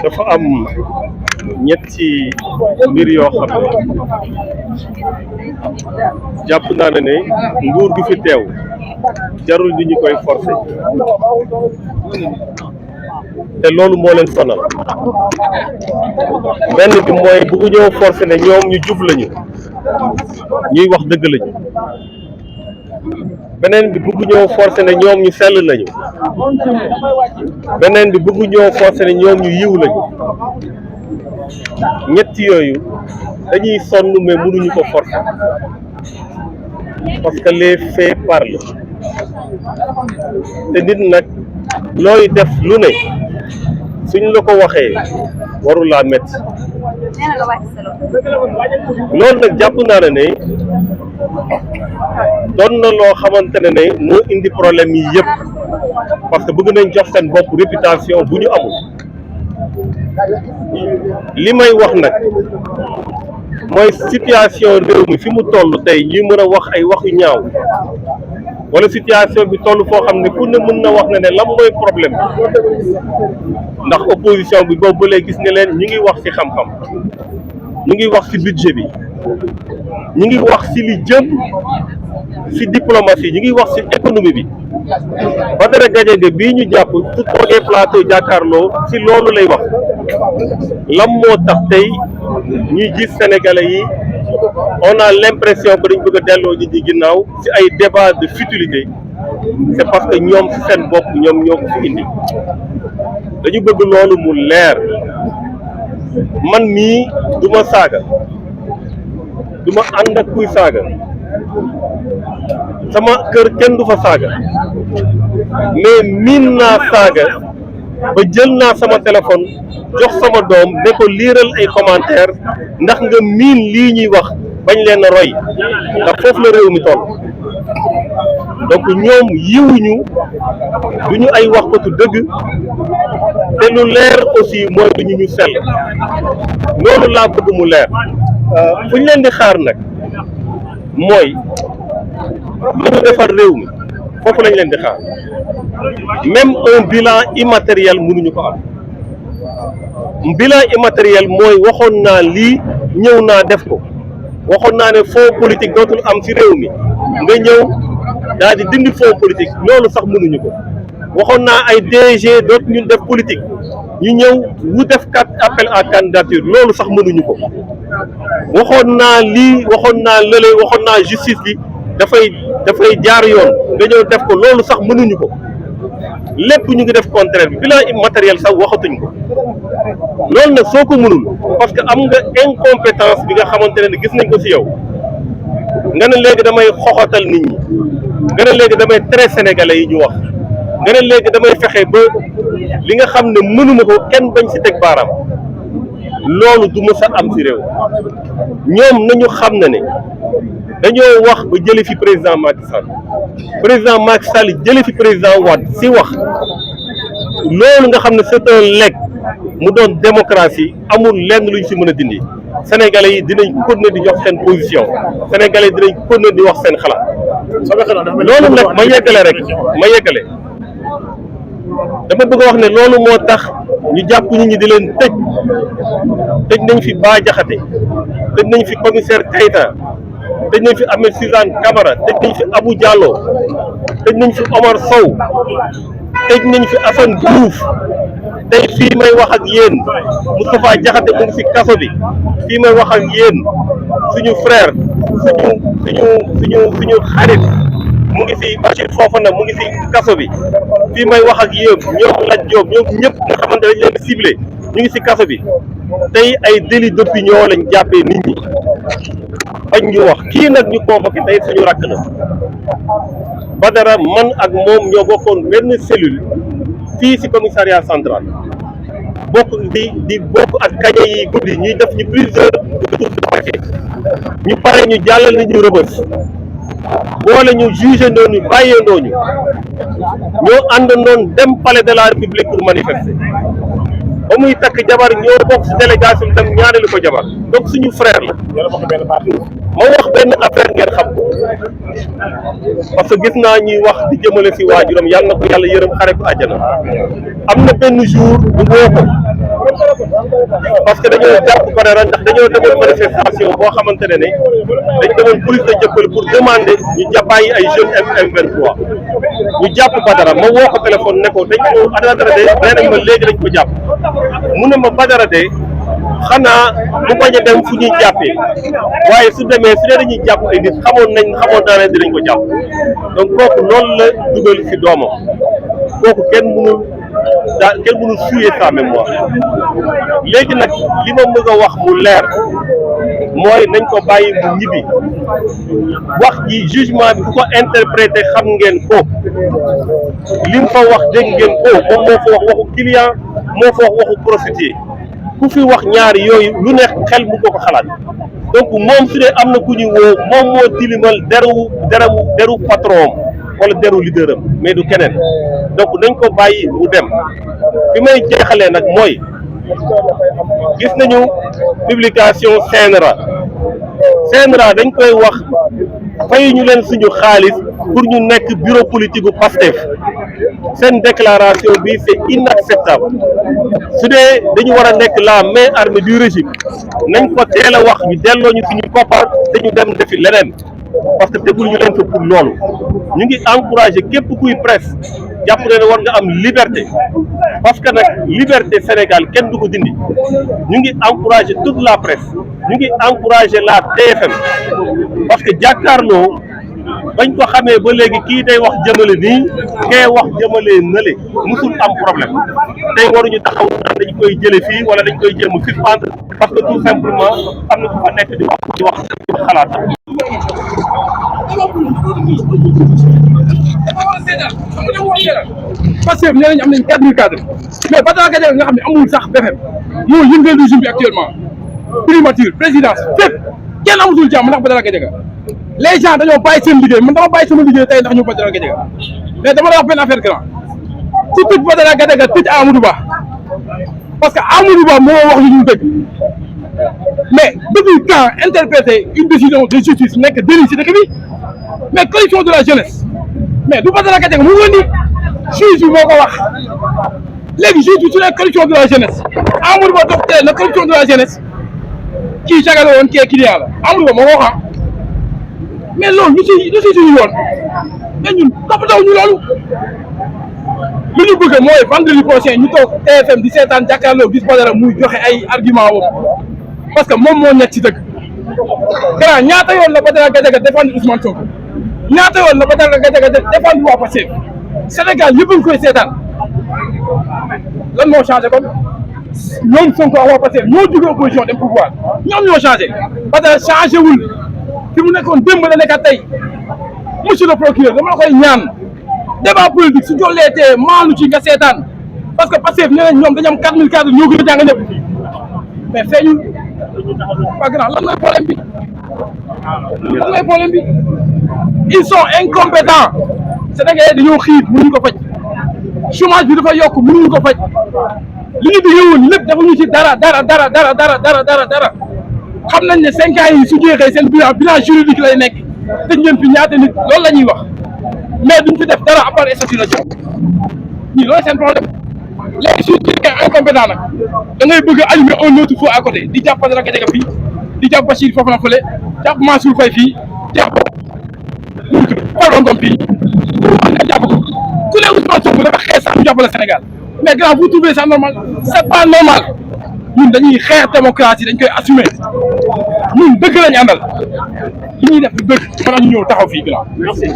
dafa am ñetti mbir yoo xam ne jàpp naa ne nguur gi fi teew jarul di ñu koy forcer te loolu moo leen sonal. benn bi mooy bëggu ñoo forcer ne ñoom ñu jub lañu ñuy wax dëgg lañu. beneen bi bëggu ñoo forcer ne ñoom ñu sell lañu. beneen bi bëggu ñoo forcer ne ñoom ñu yiw lañu. ñett yooyu dañuy sonn mais mënuñu ko forcer parce que les faits parlent te nit nag looy def lu ne suñ la ko waxee warul laa métti. loolu nag jàpp naa ne doon na loo xamante ne moo indi problème yi yëpp parce que bëgg nañ jox seen bopp réputation bu ñu amul. li may wax nag mooy situation réew mi fi mu toll tey ñuy mën a wax ay waxu ñaaw wala situation bi toll foo xam ne ku ne mën na wax ne lan mooy problème bi ndax opposition bi boobu ba léegi gis nga leen ñu ngi wax ci xam-xam ñu ngi wax ci budget bi ñu ngi wax ci li jëm ci diplomatie ñu ngi wax ci économie bi Badara Gadiaga bii ñu jàpp su toogee plateau jàkkaarloo ci loolu lay wax lan moo tax tey ñuy gis sénégalais yi on a l'impression que dañ bëgg a delloo nit ñi ginnaaw ci ay débat de futilité c'est parce que ñoom ci seen bopp ñoom ñoo ko fi indi dañu bëgg loolu mu leer man mii du ma saaga du ma ànd ak kuy saaga sama kër kenn du fa saaga mais miin naa saaga ba jël naa sama téléphone jox sama doom ne ko liiral ay commentaire ndax nga miin lii ñuy wax bañ leen a roy ndax foofu la réew mi toll donc ñoom yiwuñu duñu ay waxkatu dëgg te lu leer aussi mooy duñu ñu sell loolu laa bëgg mu leer fu ñu leen di xaar nag mooy lu ñu defar réew mi foofu lañ leen di xaar même un bilan immatériel mënuñu ko am bilan immatériel mooy waxoon naa lii ñëw naa def ko waxoon naa ne fonds politique dootul am ci réew mi nga ñëw daal di dindi fonds politique loolu sax mënuñu ko waxoon naa ay DG dootu ñu def politique ñu ñëw wu def appel à candidature loolu sax mënuñu ko waxoon naa lii waxoon naa lële waxoon naa justice bi dafay jaar yoon nga ñëw def ko loolu sax mënuñu ko lépp ñu ngi def contraire bi bilan immatériel sax waxatuñ ko loolu nag soo ko mënul parce que am nga incompétence bi nga xamante ne gis nañ ko ci yow nga ne léegi damay xoxatal nit ñi nga ne léegi damay tere sénégalais yi ñu wax nga ne léegi damay fexe ba li nga xam ne mënuma ko kenn bañ ci teg baaraam loolu du mës a am ci réew ñoom nañu xam ne dañoo wax ba jële fi président Macky Sall jële fi président Wade ci wax loolu nga xam ne c'est un legs mu doon démocratie amul lenn luñ ci mën a dindi sénégalais yi dinañ continuer di jox seen position sénégalais yi dinañ continuer di wax seen xalaat loolu nag ma yeggale dama bëgg a wax ne loolu moo tax ñu jàpp nit ñi di leen tëj nañ fi Bah Diakhaté tëj nañ fi commissaire Keïta tëj nañ fi Ahmed Suzanne Camara tëj nañ fi Abou Diallo tëj nañ fi Omar Sow tëj nañ fi Assane Diouf tey fii may wax ak yéen Moustapha Diakhaté mu ngi ci kaso bi fii may wax ak yéen suñu frère suñu xarit mu ngi ci Bachir Fofana mu ngi ci kaso bi fii may wax ak yéen ñoom Lat Diop ñoom ñëpp nga xamante dañ leen ciblé ñu ngi ci kaso bi tey ay délit d'opinion lañ jàppee nit ñi bañ ñu wax kii nag ñu convoqué tey suñu rakk la Badara man ak moom ñoo bokkoon benn cellule fii ci commissariat central bokk di bokk ak kañe yi guddi ñuy def ñu plusieurs retours de parquet ñu pare ñu jàllal ni ñu Rebeuss boole ñu jugé ndooñu bàyyee ndooñu ñoo àndandoon dem palais de la République pour manifester ba muy takk jabar ñoo bokk si délégation tam ñaareelu ko jabar donc suñu frère la. ma wax benn affaire ngeen xam ko parce que gis naa ñuy wax di jëmale si waajuram yàlla na ko yàlla yërëm xare ko àjjana am na benn jour bu woo ko parce que dañoo jàpp Badara ndax dañoo demoon manifestation boo xamante ne dañ demoon police de Dieuppeul pour demander ñu jàppayi ay jeunes M23 ñu jàpp Badara ma woo ko téléphone ne ko dañ ko Badara de nee nañ ma léegi dañ ko jàpp mu ne ma Badara de xanaa mu bañ a dem fu ñuy jàppee waaye su demee su dee dañuy jàpp ay nit xamoon naa ne dinañ ko jàpp donc kooku loolu la dugal ci doomam kooku kenn mënul suyer sa mémoire léegi nag li ma bëgg a wax mu leer mooy nañ ko bàyyi mu ñibbi wax ji jugement bi ku ko interprété xam ngeen ko lim fa wax dégg ngeen ko moom moo fa wax waxu client moo fa wax waxu prostituée ku fi wax ñaari yooyu lu neex xel mu ko xalaat donc moom su dee am na ku ñu woo moom moo tilimal deru patron wala deru leader am mais du keneen donc nañ ko bàyyi mu dem fi may jeexalee nag mooy gis nañu publication CNRA dañ koy wax fay ñu leen suñu xaalis pour ñu nekk bureau politique bu Pastef seen déclaration bi c'est inacceptable su dee dañu war a nekk la main armée du régime nañ ko teel a wax ñu delloo ñu suñu koppar te ñu dem defi leneen parce que tegul ñu leen fa pour loolu ñu ngi encouragé képp kuy presse jàpp ne war nga am liberté parce que nag liberté Sénégal kenn du ko dindi ñu ngi encouragé toute la presse ñu ngi encouragé la TFM parce que jàkkaarloo bañ ko xamee ba léegi kii day wax jëmale nii kee wax jëmale nële musul am problème tey waruñu taxaw naan dañ koy jële fii wala dañ koy jéem a suspendre parce que tout simplement am na ku fa nekk di wax xalaatam. parce que nee nañu am nañ 4000 cadres mais Badara Gadiaga nga xam ne amul sax BFM moo yëngal régime bi actuellement primature présidence fépp kenn amatul jàmm ndax Badara Gadiaga les gens dañoo bàyyi seen liggéey man dama bàyyi sama liggéey tey ndax ñu Badara Gadiaga mais dama la wax benn affaire grand ci tëj Badara Gadiaga tëj Amadou Ba parce que Amadou Ba moo wax lu ñu dëgg mais depuis quand interpréter une décision de justice nekk délit ci dëkk bi mais coalition de la jeunesse mais du Badara Gadiaga mu ngi nii juge bi moo ko wax léegi juge bi su ne coalition de la jeunesse Amadou Ba dox teel na coalition de la jeunesse kii jagale woon kii client la Amadou Ba moo ko wax mais loolu lu si suñu yoon mais ñun toppatoo ñu loolu li ñu bëgg mooy vendredi prochain ñu toog TFM di seetaan jàkkaarloo gis Badara muy joxe ay argument woon parce que moom moo nekk ci dëgg grand ñaata yoon la Badara Gadiaga défendre Ousmane Sonko ñaata yoon la Badara Gadiaga défendre waa Pastef Sénégal yëpp a ngi koy seetaan lan moo changé kon ñoom Sonko ak waa Pastef ñoo jóge opposition dem pouvoir ñoom ñoo changé Badara changé wul fi mu nekkoon démb la nekkat tey monsieur le procureur dama la koy ñaan débat politique su jolleetee maanu ci nga seetaan parce que Pastef nee nañ ñoom dañu am 4000 cadres ñoo gën a jàng ñëpp mais feeñul pas grand lan mooy problème bi lan mooy problème bi ils sont incompétents Sénégalais dañoo xiif mënuñu ko faj chômage bi dafa yokk mënuñu ko faj li ñu di yëwoon lépp dafa ñu ci dara xam nañ ne 5 ans yi su jeexee seen bilan juridique lay nekk tëj ngeen fi ñaata nit loolu la ñuy wax mais duñ fi def dara à part assassination ñii loolu seen problème léegi su fekkee incompétent nag da ngay bëgg a allumer un autre feu à côté di jàpp Badara Gadiaga fii di jàpp Bachir foofu la fële jàpp Mansour Faye fii jàpp Ngom fii nga jàpp ko ku ne Ousmane Sonko dafa xeex sax ñu jàppale Sénégal mais grand vous trouvez ça normal c'est pas normal ñun dañuy xeex démocratie dañ koy assumer ñun dëgg lañu àndal li ñuy def du dëgg mën ñu ñëw taxaw fii grand merci